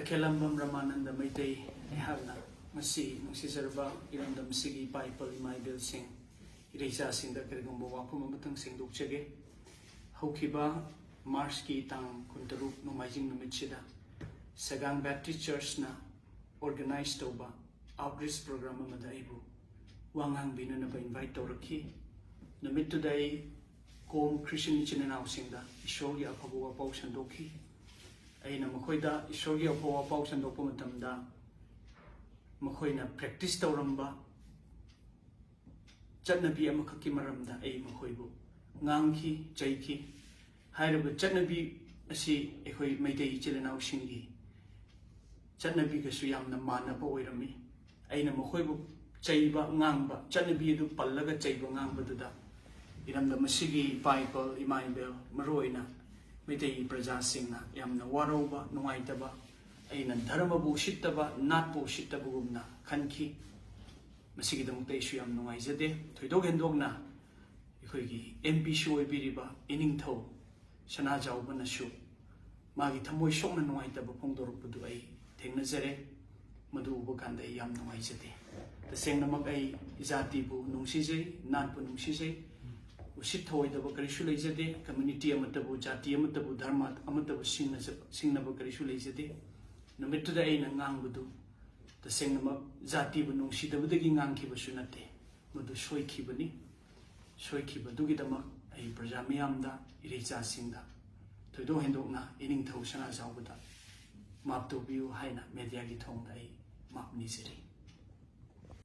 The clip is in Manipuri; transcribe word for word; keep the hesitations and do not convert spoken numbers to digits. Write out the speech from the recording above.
ꯇꯈꯦꯂꯝꯕꯝ ꯔꯃꯥꯅꯟꯗ ꯃꯩꯇꯩ꯫ ꯑꯩꯍꯥꯛꯅ ꯉꯁꯤ ꯅꯨꯡꯁꯤꯖꯔꯕ ꯏꯔꯝꯗꯝꯁꯤꯒꯤ ꯏꯄꯥ ꯏꯄꯜ ꯏꯃꯥ ꯏꯕꯦꯜꯁꯤꯡ, ꯏꯔꯩꯆꯥꯁꯤꯡꯗ ꯀꯔꯤꯒꯨꯝꯕ ꯋꯥꯐꯝ ꯑꯃꯇꯪ ꯁꯦꯡꯗꯣꯛꯆꯒꯦ꯫ ꯍꯧꯈꯤꯕ ꯃꯥꯔꯆꯀꯤ ꯇꯥꯡ ꯀꯨꯟꯇꯔꯨꯛ ꯅꯣꯡꯃꯥꯏꯖꯤꯡ ꯅꯨꯃꯤꯠꯁꯤꯗ ꯁꯒꯥꯡ ꯕꯦꯞꯇꯤꯁ ꯆꯔꯆꯅ ꯑꯣꯔꯒꯅꯥꯏꯖ ꯇꯧꯕ ꯑꯥꯎꯠꯔꯤꯆ ꯄ꯭ꯔꯣꯒ꯭ꯔꯥꯝ ꯑꯃꯗ ꯑꯩꯕꯨ ꯋꯥ ꯉꯥꯡꯕꯤꯅꯅꯕ ꯏꯟꯚꯥꯏꯠ ꯇꯧꯔꯛꯈꯤ꯫ ꯅꯨꯃꯤꯠꯇꯨꯗ ꯑꯩ ꯀꯣꯝ ꯈ꯭ꯔꯤꯁꯇꯤꯌꯟ ꯏꯆꯤꯟ ꯏꯅꯥꯎꯁꯤꯡꯗ ꯏꯁꯣꯔꯒꯤ ꯑꯐꯕ ꯋꯥꯄꯥꯎ ꯁꯟꯗꯣꯛꯈꯤ꯫ ꯑꯩꯅ ꯃꯈꯣꯏꯗ ꯏꯁꯣꯔꯒꯤ ꯑꯐꯕ ꯋꯥꯄꯥꯎ ꯁꯟꯗꯣꯛꯄ ꯃꯇꯝꯗ ꯃꯈꯣꯏꯅ ꯄ꯭ꯔꯦꯛꯇꯤꯁ ꯇꯧꯔꯝꯕ ꯆꯠꯅꯕꯤ ꯑꯃꯈꯛꯀꯤ ꯃꯔꯝꯗ ꯑꯩ ꯃꯈꯣꯏꯕꯨ ꯉꯥꯡꯈꯤ, ꯆꯩꯈꯤ꯫ ꯍꯥꯏꯔꯤꯕ ꯆꯠꯅꯕꯤ ꯑꯁꯤ ꯑꯩꯈꯣꯏ ꯃꯩꯇꯩ ꯏꯆꯤꯜ ꯏꯅꯥꯎꯁꯤꯡꯒꯤ ꯆꯠꯅꯕꯤꯒꯁꯨ ꯌꯥꯝꯅ ꯃꯥꯟꯅꯕ ꯑꯣꯏꯔꯝꯃꯤ꯫ ꯑꯩꯅ ꯃꯈꯣꯏꯕꯨ ꯆꯩꯕ ꯉꯥꯡꯕ, ꯆꯠꯅꯕꯤ ꯑꯗꯨ ꯄꯜꯂꯒ ꯆꯩꯕ ꯉꯥꯡꯕꯗꯨꯗ ꯏꯔꯝꯗꯝ ꯑꯁꯤꯒꯤ ꯏꯄꯥ ꯏꯄꯜ ꯏꯃꯥ ꯏꯕꯦꯜ, ꯃꯔꯨꯑꯣꯏꯅ ꯃꯩꯇꯩꯒꯤ ꯄ꯭ꯔꯖꯥꯁꯤꯡꯅ ꯌꯥꯝꯅ ꯋꯥꯔꯧꯕ, ꯅꯨꯡꯉꯥꯏꯇꯕ, ꯑꯩꯅ ꯙꯔꯃꯕꯨ ꯎꯁꯤꯠꯇꯕ, ꯅꯥꯠꯄꯨ ꯎꯁꯤꯠꯇꯕꯒꯨꯝꯅ ꯈꯟꯈꯤ꯫ ꯃꯁꯤꯒꯤꯗꯃꯛꯇ ꯑꯩꯁꯨ ꯌꯥꯝ ꯅꯨꯡꯉꯥꯏꯖꯗꯦ꯫ ꯊꯣꯏꯗꯣꯛ ꯍꯦꯟꯗꯣꯛꯅ ꯑꯩꯈꯣꯏꯒꯤ ꯑꯦꯝ ꯄꯤꯁꯨ ꯑꯣꯏꯕꯤꯔꯤꯕ ꯏꯅꯤꯡꯊꯧ ꯁꯅꯥꯖꯥꯎꯕꯅꯁꯨ ꯃꯥꯒꯤ ꯊꯃꯣꯏ ꯁꯣꯛꯅ ꯅꯨꯡꯉꯥꯏꯇꯕ ꯐꯣꯡꯗꯣꯔꯛꯄꯗꯨ ꯑꯩ ꯊꯦꯡꯅꯖꯔꯦ꯫ ꯃꯗꯨ ꯎꯕ ꯀꯥꯟꯗ ꯑꯩ ꯌꯥꯝ ꯅꯨꯡꯉꯥꯏꯖꯗꯦ꯫ ꯇꯁꯦꯡꯅꯃꯛ ꯑꯩ ꯖꯥꯇꯤꯕꯨ ꯅꯨꯡꯁꯤꯖꯩ, ꯅꯥꯠꯄꯨ ꯅꯨꯡꯁꯤꯖꯩ꯫ ꯎꯁꯤꯠ ꯊꯑꯣꯏꯗꯕ ꯀꯔꯤꯁꯨ ꯂꯩꯖꯗꯦ꯫ ꯀꯝꯃ꯭ꯌꯨꯅꯤꯇꯤ ꯑꯃꯠꯇꯕꯨ, ꯖꯥꯇꯤ ꯑꯃꯠꯇꯕꯨ, ꯙꯔꯃ ꯑꯃꯠꯇꯕꯨ ꯁꯤꯡꯅꯖꯕ, ꯁꯤꯡꯅꯕ ꯀꯔꯤꯁꯨ ꯂꯩꯖꯗꯦ꯫ ꯅꯨꯃꯤꯠꯇꯨꯗ ꯑꯩꯅ ꯉꯥꯡꯕꯗꯨ ꯇꯁꯦꯡꯅꯃꯛ ꯖꯥꯇꯤꯕꯨ ꯅꯨꯡꯁꯤꯗꯕꯗꯒꯤ ꯉꯥꯡꯈꯤꯕꯁꯨ ꯅꯠꯇꯦ꯫ ꯃꯗꯨ ꯁꯣꯏꯈꯤꯕꯅꯤ꯫ ꯁꯣꯏꯈꯤꯕꯗꯨꯒꯤꯗꯃꯛ ꯑꯩ ꯄ꯭ꯔꯖꯥ ꯃꯤꯌꯥꯝꯗ, ꯏꯔꯩꯆꯥꯁꯤꯡꯗ, ꯊꯣꯏꯗꯣꯛ ꯍꯦꯟꯗꯣꯛꯅ ꯏꯅꯤꯡꯊꯧ ꯁꯅꯥꯖꯥꯎꯕꯗ ꯃꯥꯞ ꯇꯧꯕꯤꯌꯨ ꯍꯥꯏꯅ ꯃꯦꯗꯤꯌꯥꯒꯤ ꯊꯣꯡꯗ ꯑꯩ ꯃꯥꯞ ꯅꯤꯖꯔꯤ꯫